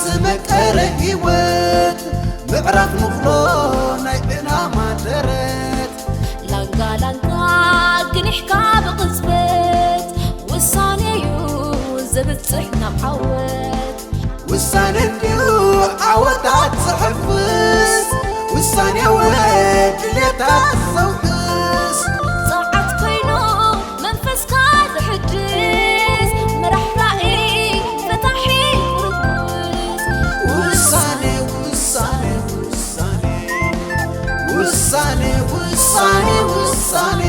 ዝመቀረ ህይወት ምዕራፍ ምኽሎ ናይ ዕላማ ደረት። ላንጋ ላንጋ ግኒሕካ ብቕጽበት፣ ውሳኔ እዩ ዘብጽሕ ናብ ዓወት። ውሳኔ እንድዩ ዓወታት ዘሐፍስ፣ ውሳኔ ወድልየታት ዘውሕስ። ጸዓት ኮይኑ መንፈስካ ዘሕድስ፣ ምራሕ ራእይ ፈታሒ ምርኩስ። ውሳኔ፣ ውሳኔ፣ ውሳኔ፣ ውሳኔ፣ ውሳኔ፣ ውሳኔ።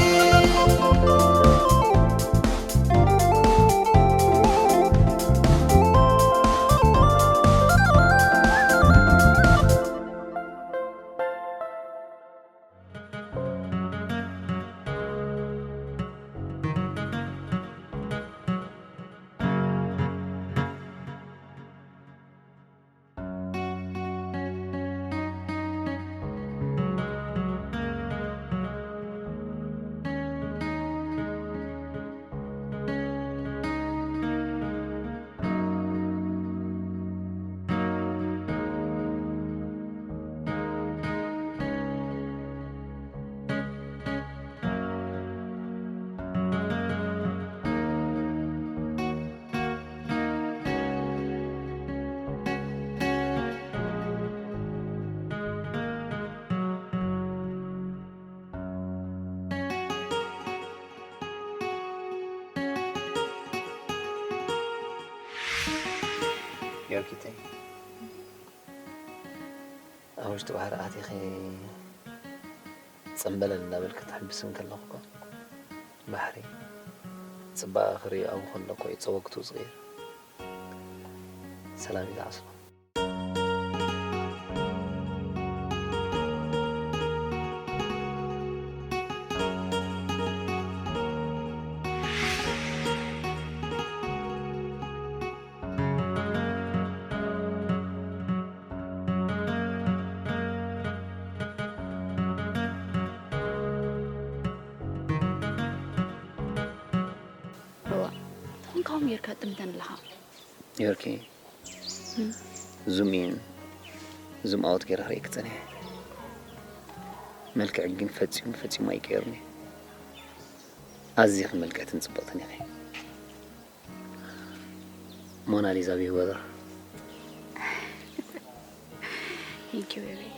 ዮርኪተይ፣ ኣብ ውሽጢ ባሕሪ ኣቲኺ ጽምበለል እናበልኪ ትሕብሲ እንከለኹ እኮ፣ ባሕሪ ጽባቐ ክርኢ ኣብኡ ከሎ እኮ እዩ ጸወግቱ ዝቕይር። ሰላም እዩ ዝዓስሎ። እዋ፣ እንኳም ጌርካ ጥምተን ኣለኻ። ዮርኪ፣ እም። ዙም ኢን፣ ዙም ኣውት ገይረ ክርእየኪ ጸኒሐ። መልክዕኪ ግን ፈጺሙ፣ ፈጺሙ ኣይቀየሩን እዩ። ኣዚኺ ምልክዕትን ጽብቕትን ኢኺ። ሞናሊዛ ብህይወታ። Thank you, baby.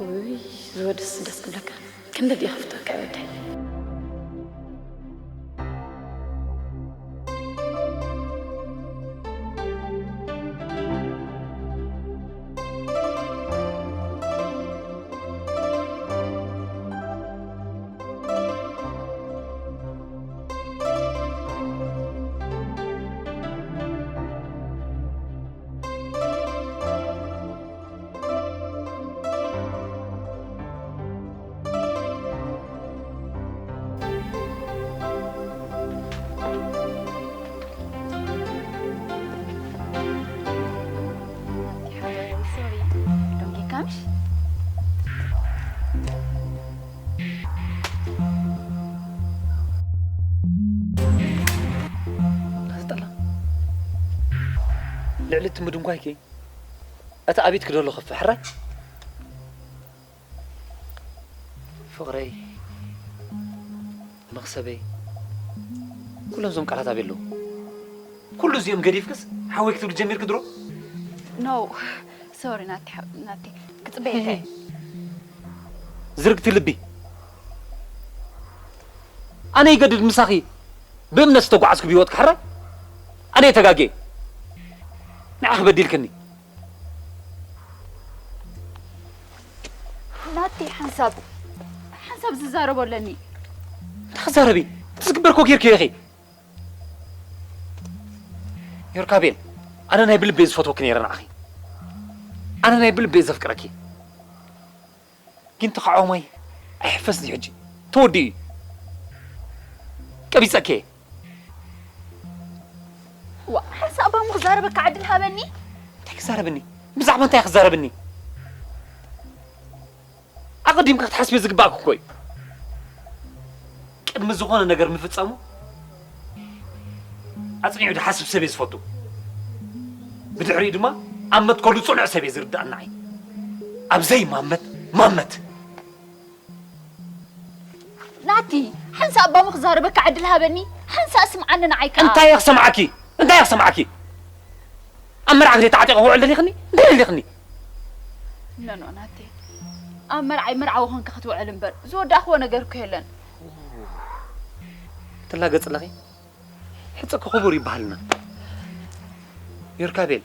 ውይ፣ ዝወደስ ደስ ክብለካ። ክንደይ ድየ ክፍትወካ ወደይ። ኣዝጠላ። ልዕሊ እቲ ምድንጓይኪ፣ እቲ ኣብትኪ ደሎ ከፍእ፣ ሕራይ? ፍቕረይ፣ መኽሰበይ፣ ኩሎም እዞም ቃላት ኣበይ ኣለዉ? ኩሉ እዚኦም ገዲፍክስ ሓወይ ክትብሊ ጀሚርኪ ድሮ? ኖ፣ ሶሪ ናቲ፣ ሓ- ናቲ፣ ክጽበየካ እየ። ዝርግቲ ልቢ። ኣነ ይገድድ ምሳኺ ብእምነት ዝተጓዓዝኩ ብህይወትኪ፣ ሕራይ? ኣነ እየ ተጋግየ። ንዓኺ በዲልክኒ። ናቲ፣ ሓንሳብ ሓንሳብ ዝዛረቦ ኣለኒ። እንታይ ክዛረቢ? እቲ ዝግበር እኮ ጌርክዮ ኢኺ። ዮርካቤል፣ ኣነ ናይ ብልቢ እየ ዝፈትወኪ ነይረ ንዓኺ። ኣነ ናይ ብልቢ እየ ዘፍቅረኪ። ግን ተቃውሞይ ኣይሕፈስ ድዩ ሕጂ? ተወዲኡ እዩ። ቀቢጸኪ እየ። ዋ፣ ሓንሳብ ባሙ ክዛረበካ ዕድል ሃበኒ። እንታይ ክዛረብኒ? ብዛዕባ እንታይ ክዛረብኒ? ኣቐዲምካ ክትሓስቢ ዝግባእኪ እኮ እዩ። ቅድሚ ዝኾነ ነገር ምፍጻሙ ኣጽኒዑ ዝሓስብ ሰብ እየ ዝፈቱ። ብድሕሪኡ ድማ ኣብ መትከሉ ጽኑዕ ሰብ እየ ዝርድኣኒ ንዓይ። ኣብ ዘይማመት ማመት። ናቲ፣ ሓንሳእ ኣባሙ ክዛረበካ ዕድል ሃበኒ። ሓንሳእ ስምዓኒ ንዓይ ከኣ። እንታይ እየ ክሰምዓኪ? እንታይ እየ ክሰምዓኪ? ኣብ መርዓ ግዜ ተዓጢቐ ክውዕል ደሊኽኒ? እንታይ ደሊኽኒ? ኖ ኖ ናቲ፣ ኣብ መርዓይ መርዓዊ ኮንካ ክትውዕል እምበር ዝወዳእክዎ ነገር እኮ የለን። ትላገጽ ኣለኺ? ሕጽ ክቡር ይበሃልና። ዮርካቤል፣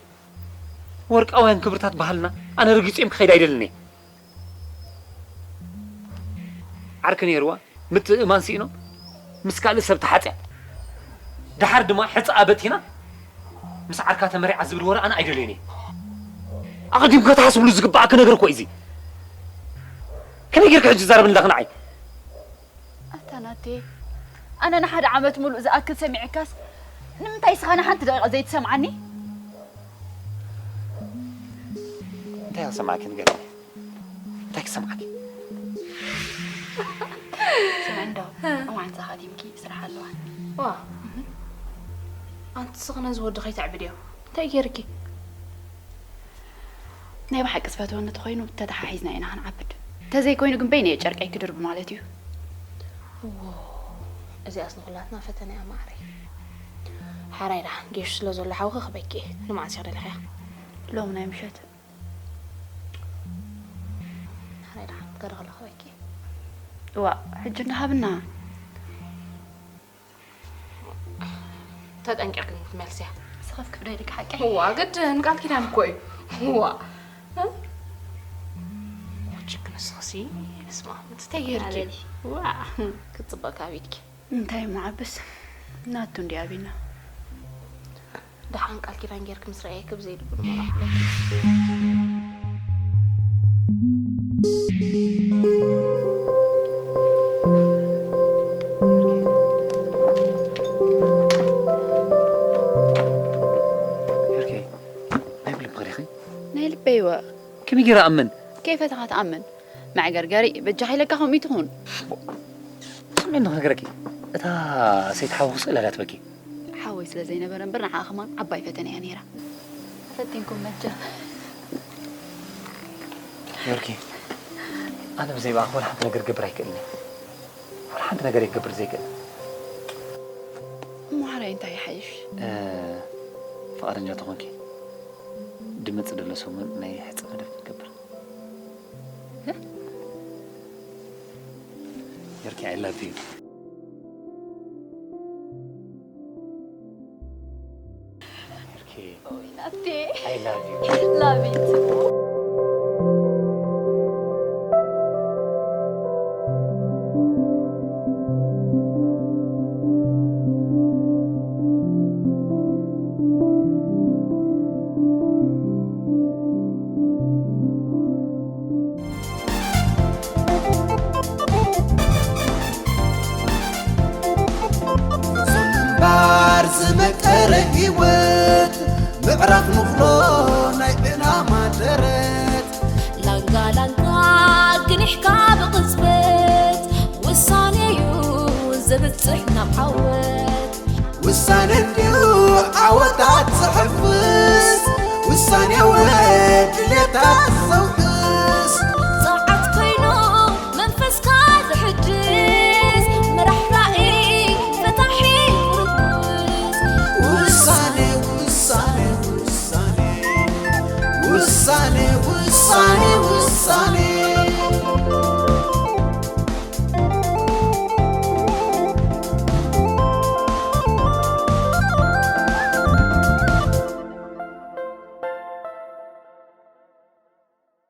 ወርቃውያን ክብርታት ባህልና ኣነ ረጊጾም ክኸይድ ኣይደልን እየ። ዓርኪ ነይርዋ፣ ምትእምማን ስኢኖም ምስ ካልእ ሰብ ተሓጽያ። ደሓር ድማ ሕጽኣ በቲና ምስ ዓርካ ተመሪዓ ዝብል ወረ ኣነ ኣይደልዮን እየ። ኣቐዲምካ ክትሓስብሉ ዝግብኣኪ ነገር እኮ እዩ እዚ። ከመይ ጌርካ ሕጂ ትዛረብኒ ኣለኺ ንዓይ? ኣታ ናቴ፣ ኣነ ንሓደ ዓመት ሙሉእ ዝኣክል ሰሚዐካስ ንምንታይ ስኻ ንሓንቲ ደቂቕ ዘይትሰምዓኒ? እንታይ ክሰምዓኪ ንገርኒ? እንታይ ክሰምዓኪ? ስምዒ እንዶ እዋን ሰኻቲምኪ ስራሕ ኣለዋ። ዋ ኣንቲ ስኽ ነዚ ወዲ ከይተዕብድዮ እንታይ ገይርኪ? ናይ ብሓቂ ዝፈትወኒ ተኾይኑ ተተሓሒዝና ኢና ክንዓብድ። ተዘይኮይኑ ግን በይነየ ጨርቀይ ክድርቢ ማለት እዩ። እዎ እዚኣስ ንኹላትና ፈተና እያ ማዓረይ። ሓራይ ደሓን ጌሹ ስለ ዘሎ ሓውኺ ክበኪ ንመዓስ ኢኺ ደሊኽያ? ሎም ናይ ምሸት። ሓራይ ደሓን ገለ ከሎ ክበኪ። ዋ ሕጂ እንዳሃብና ተጠንቂቕክን ክትመልስያ። ስኸፍ ክብዳ ኢልክ ሓቂ። ዋ ግድን ቃል ኪዳን እኮ እዩ። ዋ ችክ ንስኽሲ ስማ ምትተይ ጌርኪ። ዋ ክትፅበካ ቤትኪ። እንታይ እሞ ዓብስ ናቱ እንዲ ኣቢና። ደሓን ቃል ኪዳን ጌርክ ምስ ረኣየክ ብዘይ ልቡ ንመራሕለኪ። ሄርኬ ናይ ብልቢ ኸሪኺ ናይ ልበይ ወ ከመይ ገይረ ኣምን ከይፈተኻ ትኣምን መዕገርገሪ በጃኻ ኢለካ ከምኡ ትኹን ስምዒ ንኽነግረኪ እታ ሰይቲ ሓወኺ ስእላ እያ ትበኪ ሓወይ ስለ ዘይነበረ እምበር ንዓኣ ከማን ዓባይ ፈተነ እያ ነይራ ፈቲንኩም መቸም ዮርኪ ኣነ ብዘይ ብኣኺ ወላ ሓንቲ ነገር ክገብር ኣይክእልን እየ ወላ ሓንቲ ነገር እየ ክገብር ዘይክእል እሞ ሓራይ እንታይ ይሓይሽ ፍቓደኛ ተኾንኪ ድመጽ ደሎ ሰሙን ናይ ሕጸ መደብ ክንገብር ዮርኪ I love you ዮርኪ ናቴ I love you ላቪት ባር ዝመቀረ ህይወት ምዕራፍ ንኽሎ ናይ ዕላማ ደረት ላንጋ ዓወት ውሳነ እንድዩ ዓወታት ዝሕፍስ፣ ውሳኔ ድሌታት